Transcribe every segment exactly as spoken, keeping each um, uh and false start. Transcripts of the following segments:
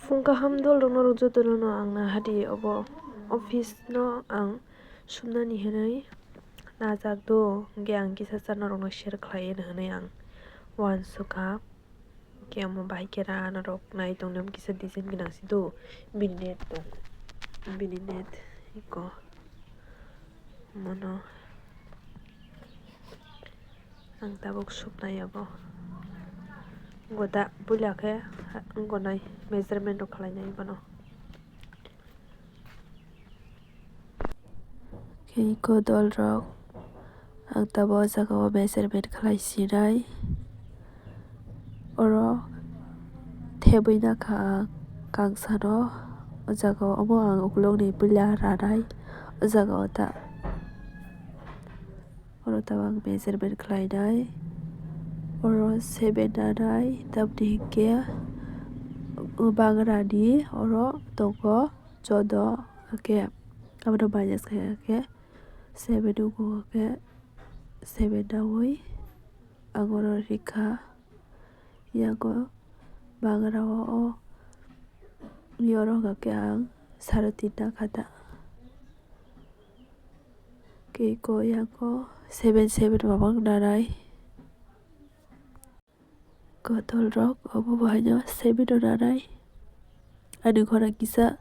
Phung kaham dol rok norok joto no ang na hadi obo office no ang sumnani hinwi najak do, hwnkhe ang kisa cha norok no share khlai hinwi ang uansukha. Hwnkhe omo bahai khe ra norok nai tongdi, omo kisa design gwnang si do, bini net tong, bini net iko mono. Ang tabuk suknai abo. Goda puila khe wngkha nai measurement rok khlainai bono. Khe iko dol rok ang tabuk o jaga o measurement khlai sinai. Oro thebwi nakha ang kangsa no. O jaga o omo ang ukulukni puila ranai o jaga o ta. Oro tabuk ang measurement khlainai. Oro seven nanai, tamni hinkhe bangrani oro tongo chodo, hwnkhe abono minus khaikha khe seven wngo, hwnkhe seven naui ang oro rikha. Yago bangra o, o, yorok hwnkhe ang saro tinta kha ta. Khe iko yago seven seven mabang nanai. Ko dol rok obo bo haino seven o nanai. Ani gora kisa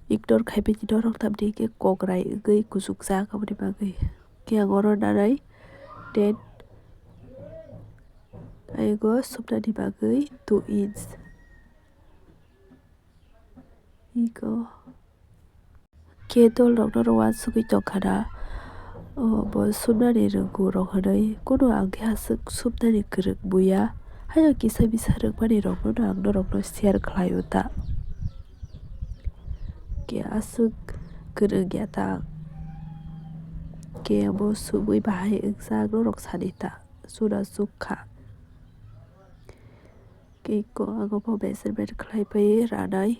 ignore khai phi norok, tamni hinkhe kokrai wngwi kuchukjak aboni bagwi. Khe ang oro nanai ten. Ayego sumnani bagwi two inch. Iko khe dol rok no uansugwi tongkha na. O bo sumnani rwngkuk rok hinwi kunu ang khe aswk sumnani kwrwng buya. Haino kisa misa rwngmani rok no ang norok no share khlai o ta. Khe aswk kwrwng ya ta ang. Khe bo sumwi bahai wngjak norok sadi ta. Chura chuk kha. Khe iko ang obo measurement khlai pai ranai.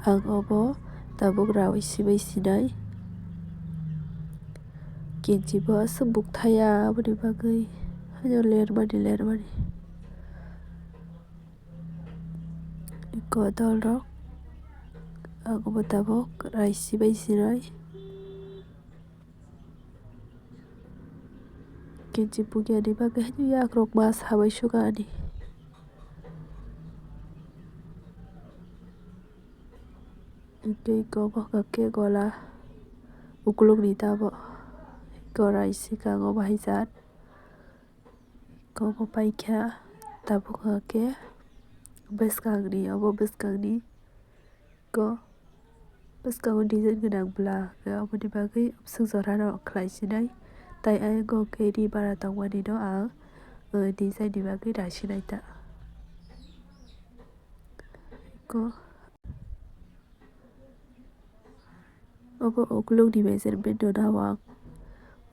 Ang obo tabuk raui sibai sinai. Kinchi bo aswk bukthaya aboni bagwi. Haino lermani, lermani. Iko dol rok, ang obo tabuk rai sibai sinai. Kinchi bukya ni bagwi haino yak rok ma sabai suka ani. Tei iko bo hwnkha khe gola ukulukni tabo. Iko rai swkang o bahai jat. Iko bo paikha tabuk hwnkha khe bwskangni, obo bwskangni. Ko bwskango design gwnang bwla hwnkhe aboni bagwi bwswk jorano khlai sinai, tai ayang khe ri bara tongmani no ang, o, design ni bagwi nai sinai ta. Ko obo ukulukni measurement no nao ang,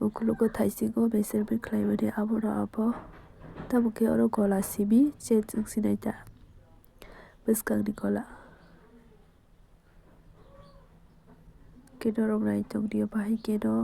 ukulugo thaisingo measurement khlaimani abono abo, tamo khe oro gola simi change wng sinai ta, bwskangni gola. Khe norok naitokdi bahai khe no.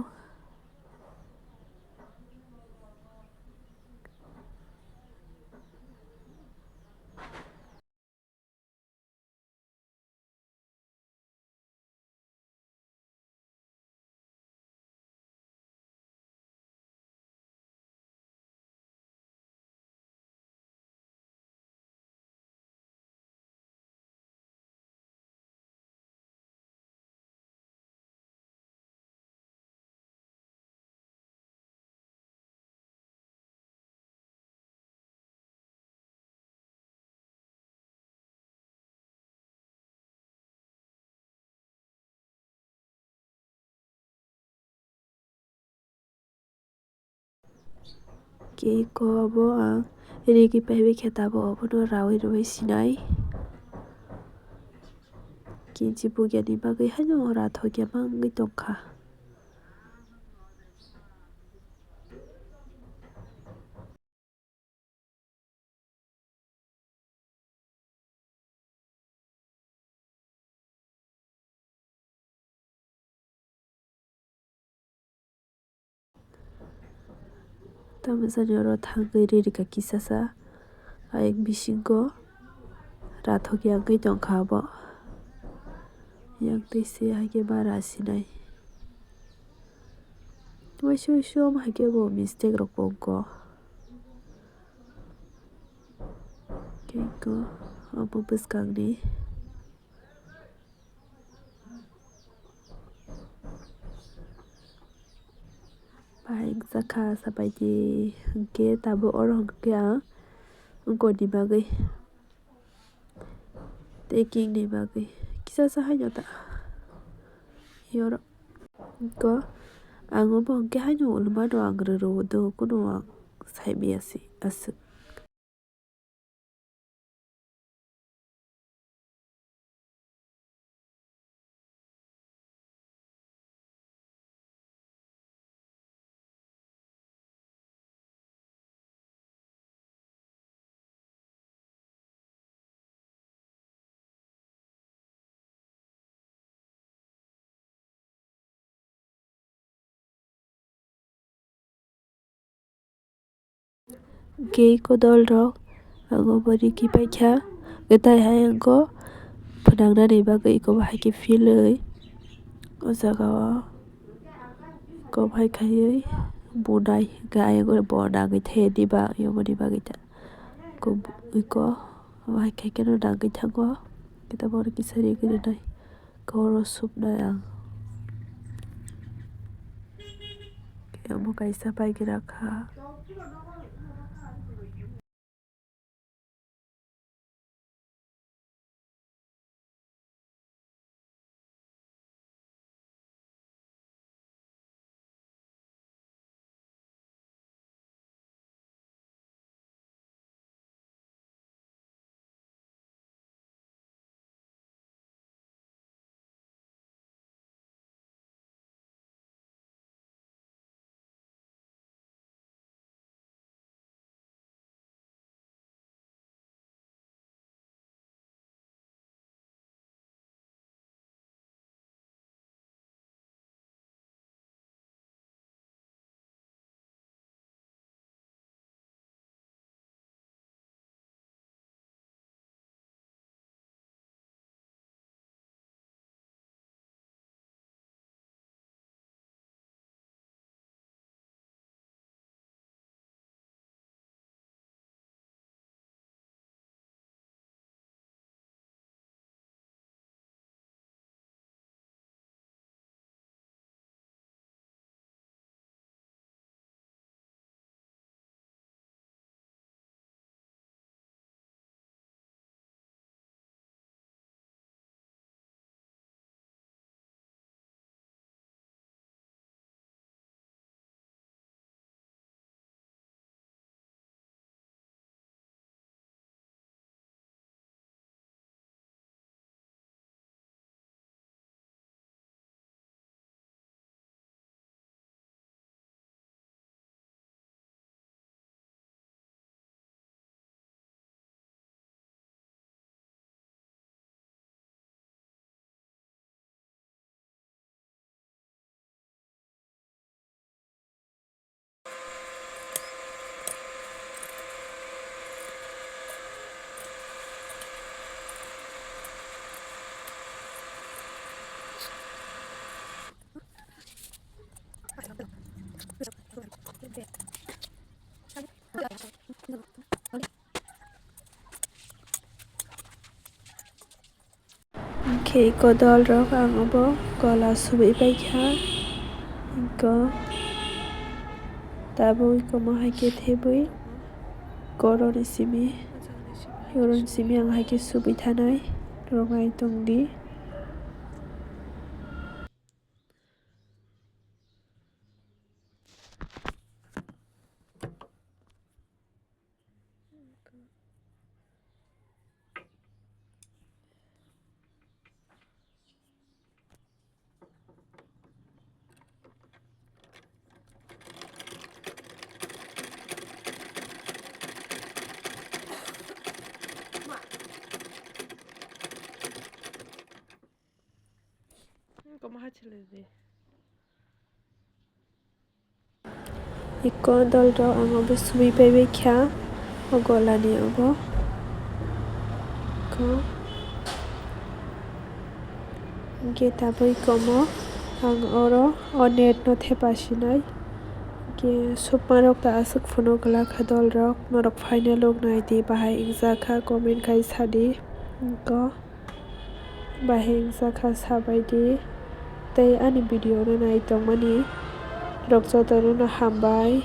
Khe iko bo ang rigi paibi khe tabuk obono raui rui sinai. Kinchi bugyani bagwi haino rathokya ma wngwi tongkha. Tamsani oro thangwi ririkha kisasa, ayang bisingo rathok yangwi tongkha abo. Yang twi se hai khe bara sinai. Waisa waisa omo hai khe bo mistake rok bo wngkha. Khe wngkha omo bwskangni. Bahai wngjakha sabaidi hwnkhe tabuk oro hwnkhe ang wngkoni bagwi tei kingni bagwi kisasa haino ta. Yoro wngkha ang obo hwnkhe haino ulumano ang rwrwo do, kunu ang saimaya se aswk. Hwnkhe iko dol rok ang obo rigi paikha, hwnkhe tai hai ang khe phwnang nani bagwi iko bo hai khe philwi o jaga o kok hai khaiwi bunai hwnkhe ayang bo nangwi thaya diba yomoni bagwi ta iko hai khe kheno nangwi thango hwnkhe tabuk oro kisa rigi rwnai. Koro supnai ang. Khe omo kaisa bike rakha. Hwnkhe iko dol rok ang obo gola subui paikha. Iko tabuk iko mohai khe thebui koroni simi, koroni simi ang hai khe subui thanai rok nai tongdi. Iko dol rok ang obo subui pai bai kha o gola ni obo. Iko hwnkhe tabuk iko omo ang oro o net no thepa sinai. Hwnkhe supma rok ta aswk phunuk glak kha dol rok, norok phaina luk nai di bahai wngjak kha comment khai sa di. Iko. Bahai wngsa kha sabaidi tei ani video no nai tongmani rok jotono no hambai.